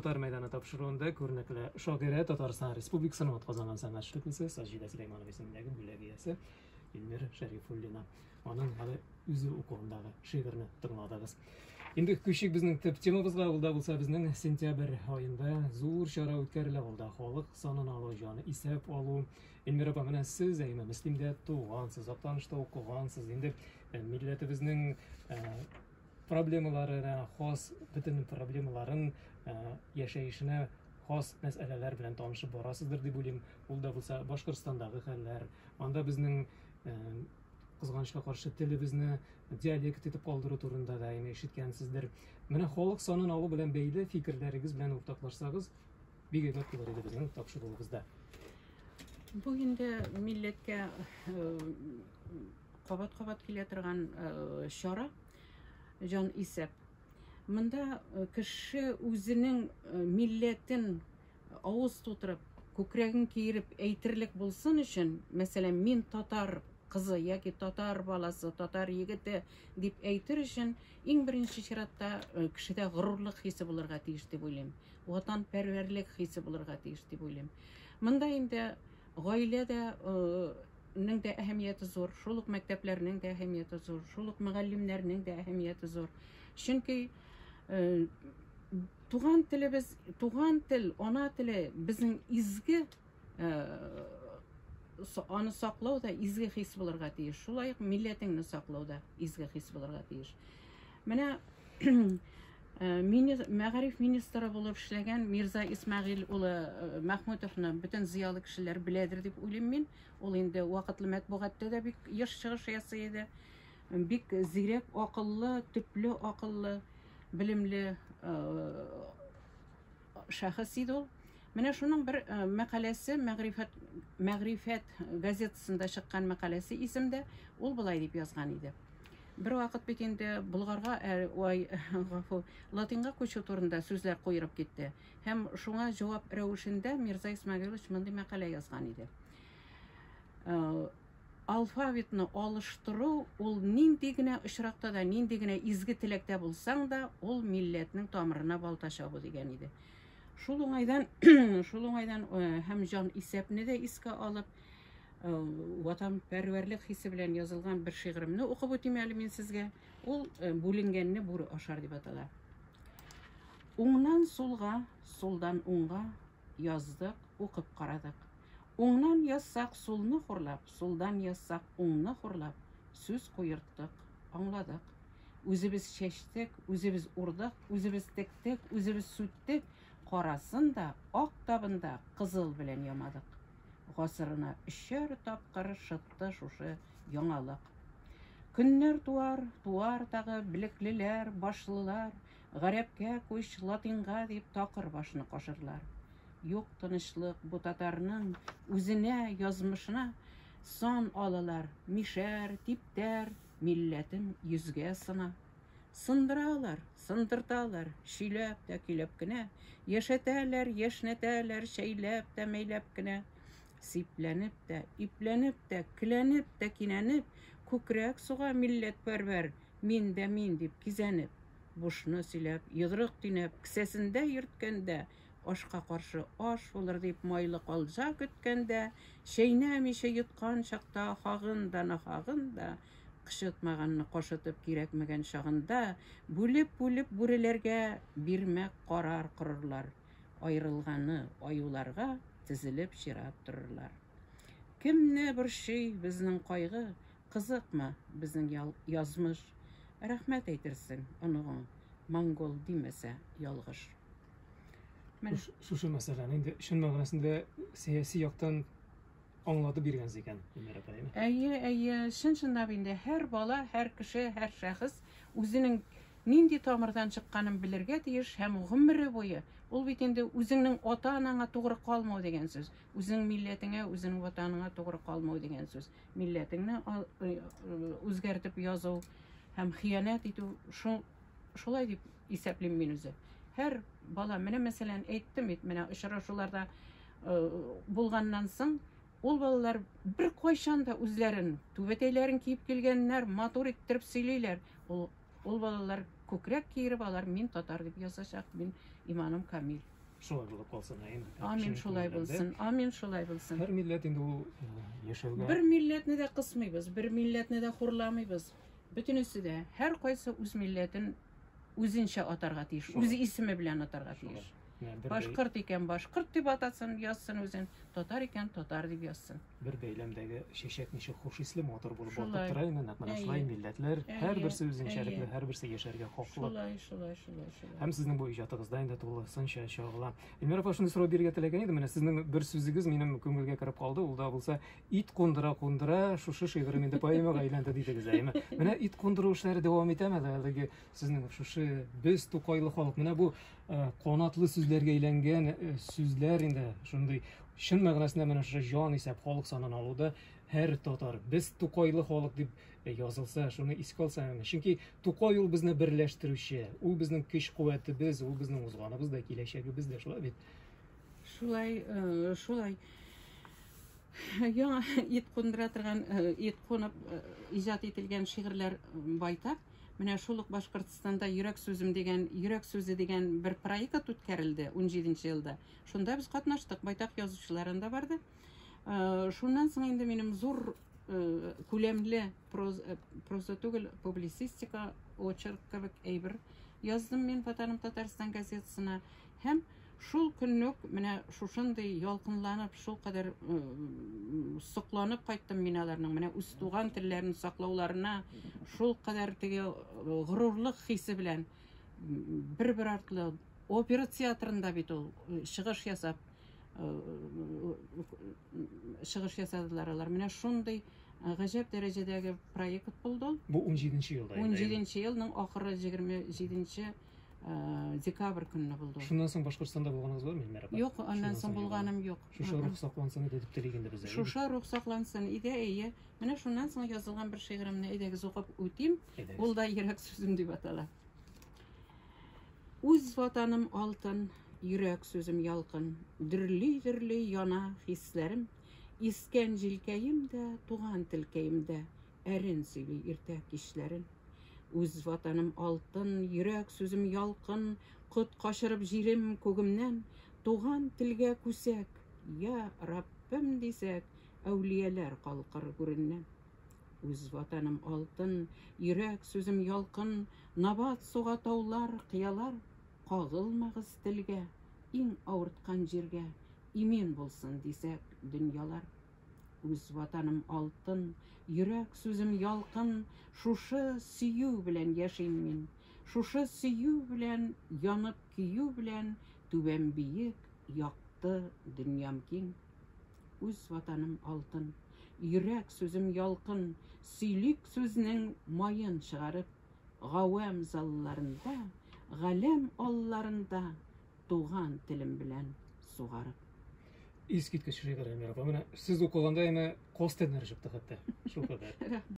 Татар мәйданы тапшыруында күренекле шагыйрә Татарстан Республикасының атказанган сәнгать эшлеклесе Саҗидә Сөләйманова исемендәге бүләк иясе Эльмира Шәрифуллина. Аның әле үзе укуындагы шигырьне тыңладыгыз. Инде күчик безнең төп темабызга, ул да булса безнең сентябрь аенда зур чара үткәрелә, ул да халык санын алу, җаны исәп алу. Эльмира апа, менә сез әйме Мөслимдә тугансыз, Актанышта укыгансыз. Инде милләтебезнең проблемаларына хас, бөтен проблемаларын яшәешенә хас мәсьәләләр белән танышып барасыздыр дип уйлыйм. Ул да булса Башкортстандагы хәлләр, анда безнең кызганычка каршы телебезне диалект итеп калдыру турында да инде ишеткәнсездер. Менә халык санын алу белән бәйле фикерләрегез белән уртаклашсагыз, бик әйбәт булыр иде безнең тапшыруыбызда. Бу инде милләткә кабат-кабат килә торган чара, җан исәп. Монда кеше үзенең милләтен авыз тутырып, күкрәген киереп әйтерлек булсын өчен, мәсәлән, мин татар кызы яки татар баласы, татар егете дип әйтер өчен, иң беренче чиратта кешедә горурлык хисе булырга тиеш дип уйлыйм. Ватанпәрвәрлек хисе булырга тиеш дип уйлыйм. Монда инде гаилә дә нең дә әһәмияте зур, шул ук мәктәпләрнең дә әһәмияте зур, шул ук мөгаллимнәрнең дә әһәмияте зур. Чөнки э, туган телебез, туган тел, ана теле безнең изге э, аны саклау да изге хис булырга тиеш. Шулай ук милләтеңне саклау да изге хис булырга тиеш. Менә э, мәгариф министры булып эшләгән Мирза Исмәгыйль улы Мәхмүтовны бөтен зыялы кешеләр беләдер дип уйлыйм мин. Ул инде вакытлы матбугатта да бик еш чыгыш ясый иде. Бик зирәк, акыллы, төпле акыллы, белемле шәхес иде ул. Менә шуның бер мәкаләсе Мәгърифәт Мәгърифәт газетасында чыккан мәкаләсе исемдә, ул болай дип язган иде. Бер вакыт бит инде Болгарга, ой, гафу, латинга күчү турында сүзләр куерып китте. Һәм шуңа җавап рәвешендә Мирза Исмәгыйлович мондый мәкалә язган иде. Э, алфавитны алыштыру ул нинди генә очракта да, нинди генә изге теләктә булсаң да, ул милләтнең тамырына балта чабу дигән иде. Шул уңайдан, шул уңайдан э, һәм җан исәпне дә искә алып, э, ватанпәрвәрлек хисе белән язылган бер шигыремне укып үтим әле мин сезгә. Ул Бүленгәнне бүре ашар дип атала. Уңнан сулга, сулдан уңга яздык, укып карадык. Уңнан язсак, сулны хурлап, сулдан язсак, уңны хурлап, сүз куерттык, аңладык. Үзебез чәчтек, үзебез урдык, үзебез тектек, үзебез сүттек, карасын да, ак табын да кызыл белән ямадык. Гасырына өчәр тапкыр шытты шушы яңалык. Көннәр туар, туар тагы белеклеләр, башлылар, Гарәпкә күч, латинга дип такыр башны кашырлар. Юк тынычлык бу татарның үзенә, язмышына сан алалар, мишәр, типтәр, милләтен йөзгә сына. Сындыралар, сындырталар, чөйләп тә көйләп кенә, яшәтәләр, яшьнәтәләр, чәйләп тә мәйләп кенә. Сипләнеп тә, ипләнеп тә, келәнеп тә кинәнеп, күкрәк суга милләтпәрвәр, мин дә мин дип кизәнеп, бушны сөйләп, йодрык төйнәп, кесәсендә йөрткәндә, ашка каршы аш булыр дип майлы калҗа көткәндә, чәйнәмичә йоткан чакта хагын да нахагын да, кычытмаганны кашытып кирәкмәгән чагында, бүлеп-бүлеп бүреләргә бирмәк карар корырлар. Аерылганы аюларга тезелеп чират торырлар. Кемне борчый безнең кайгы, кызыкмы безнең язмыш? Рәхмәт әйтерсең, оныгың, монгол димәсә ялгыш. Менә. Шушы мәсьәләне инде чын мәгънәсендә сәяси яктан аңлатып биргәнсез икән, Гөлнара апа, әйеме? Әйе, әйе, чын-чынлап инде һәр бала, һәр кеше, һәр шәхес үзенең нинди тамырдан чыкканын белергә тиеш һәм гомере буе ул бит инде үзеңнең ата-анаңа тугры калмау дигән сүз, үзеңнең милләтеңә, үзеңнең ватаныңа тугры калмау дигән сүз. Милләтеңне үзгәртеп язу һәм хыянәт итү шулай дип исәплим мин үзе. Һәр бала, менә мәсәлән, әйттем бит, менә очрашуларда булганнан соң, ул балалар бер кайчан да үзләрен түбәтәйләрен киеп килгәннәр, матур иттереп сөйлиләр. Ул, ул балалар Күкрәк киереп алар мин татар дип язачак, мин иманым камил. Шулай булып калсын, әйеме? Амин, шулай булсын. Амин, шулай булсын. Һәр милләт инде ул яшәүгә. Бер милләтне дә кысмыйбыз, бер милләтне дә хурламыйбыз. Бөтенесе дә, һәр кайсы үз милләтен үзенчә атарга тиеш, үз исеме белән атарга тиеш. Башкорт икән, башкорт дип атасын, язсын үзен, татар икән, татар дип язсын. Бер бәйләмдәге чәчәк ничек хуш исле, матур булып балкып тора инде, нәкъ менә шулай милләтләр, һәрберсе үзенчәлекле, һәрберсе яшәргә хаклы. Шулай, шулай, шулай, шулай. Һәм сезнең бу иҗатыгызда инде тулысынча чагыла. Эльмира апа, шундый сорау бирергә теләгән идем. Менә сезнең бер сүзегез минем күңелгә кереп калды. Ул да булса, ит кундыра кундыра, шушы шигырем инде поэмага әйләнде дидегез, әйеме? Менә ит кундыру эшләре дәвам итәме әле әлеге сезнең шушы без тукайлы халык? Менә бу канатлы сүзләргә әйләнгән сүзләр инде шундый чын мәгънәсендә менә шушы җан исәп халык санын алуда һәр татар без тукайлы халык дип язылса, шуны искә алса, чөнки Тукай ул безне берләштерүче, ул безнең көч куәтебез, ул безнең узганыбыз да, киләчәгебез дә, шулай бит? Шулай, шулай. Яңа ит кундыра торган, ит кунып иҗат ителгән шигырьләр байтак. Менә шул ук Башкортстанда Йөрәк сүзем дигән, Йөрәк сүзе дигән бер проект үткәрелде 17 елда. Шунда без катнаштык, байтак язучылар анда барды. Шуннан соң инде минем зур күләмле проза, проза түгел, публицистика, очерк кебек әйбер яздым мин Ватаным Татарстан газетасына. Һәм шул көнне үк менә шушындый ялкынланып, шул кадәр сокланып кайттым мин аларның менә үз туган телләрен саклауларына, шул кадәр теге горурлык хисе белән бер-бер артлы опера театрында бит ул чыгыш ясап чыгыш ясадылар алар. Менә шундый гаҗәп дәрәҗәдәге проект булды ул. Бу 17 елда. 17 елның ахыры 27 декабрь көнне булды. Шуннан соң Башкортстанда булганыгыз бармы, Илмира апа? Юк, аннан соң булганым юк. Шушы рух саклансын иде дип телик инде без. Шушы рух саклансын иде, әйе. Менә шуннан соң язылган бер шигыремне әйдәгез укып үтим. Ул да Йөрәк сүзем дип атала. Үз ватаным алтын, йөрәк сүзем ялкын, дөрли-дөрли яна хисләрем. Искән җилкәем дә, туган телкәем дә, әрен сөйли иртә кичләрен. Үз ватаным алтын, йөрәк сүзем ялкын, кот качырып җирем күгемнән, туган телгә күсәк, я Раббым дисәк, әүлияләр калкыр гүреннән. Үз ватаным алтын, йөрәк сүзем ялкын, набат суга таулар, кыялар, кагылмагыз телгә, иң авырткан җиргә, имин булсын дисәк дөньялар. Үз ватаным алтын, йөрәк сүзем ялкын, шушы сөю белән яшим мин. Шушы сөю белән, янып көю белән, түбәм биек, якты, дөньям киң. Үз ватаным алтын, йөрәк сүзем ялкын, сөйлик сүзнең маен чыгарып, гавәм залларында, галәм алларында туган телем белән сугарып. Искиткеч шигырь, Эльмира апа. Менә сез укыганда әнә каз тәннәре чыкты хәтта. Шул кадәр.